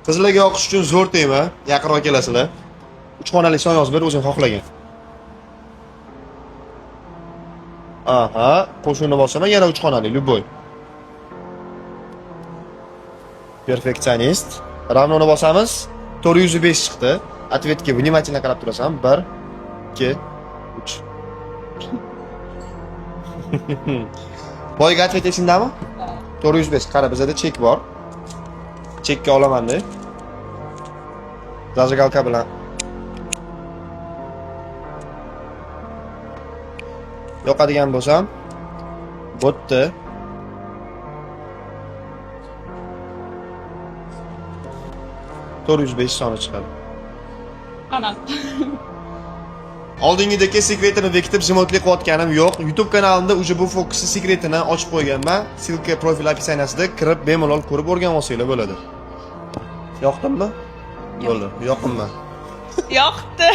Qizlarga yoqish uchun zo'r tema. Yaqinroq kelasizlar. Uch xonali son yozib ber, o'zing xohlagan. Aha, qo'shuvni bosaman, yana uch xonali, любой. Perfeksionist. Равно ni bosamiz. 405 chiqdi. Ответ ga внимательно qarab turasan. 1 2 3. Boyagi ответ esingdami? 405. Qara, bizada chek bor. Chekka olaman-da. Зажигалка bilan. Yoqadigan bo'lsam, bu yerda 405 soni chiqadi. Qanaqa? Oldingidagi sekretini bekitib jimotlik qilayotganim yo'q. YouTube kanalimda уже bu fokusni sekretini ochib qo'yganman. Ссылка profil описание sida kirib bemalol ko'rib o'rganib olsanglar bo'ladi. Yoqdimmi? Bo'ldi, yoqinman. Yoqdi.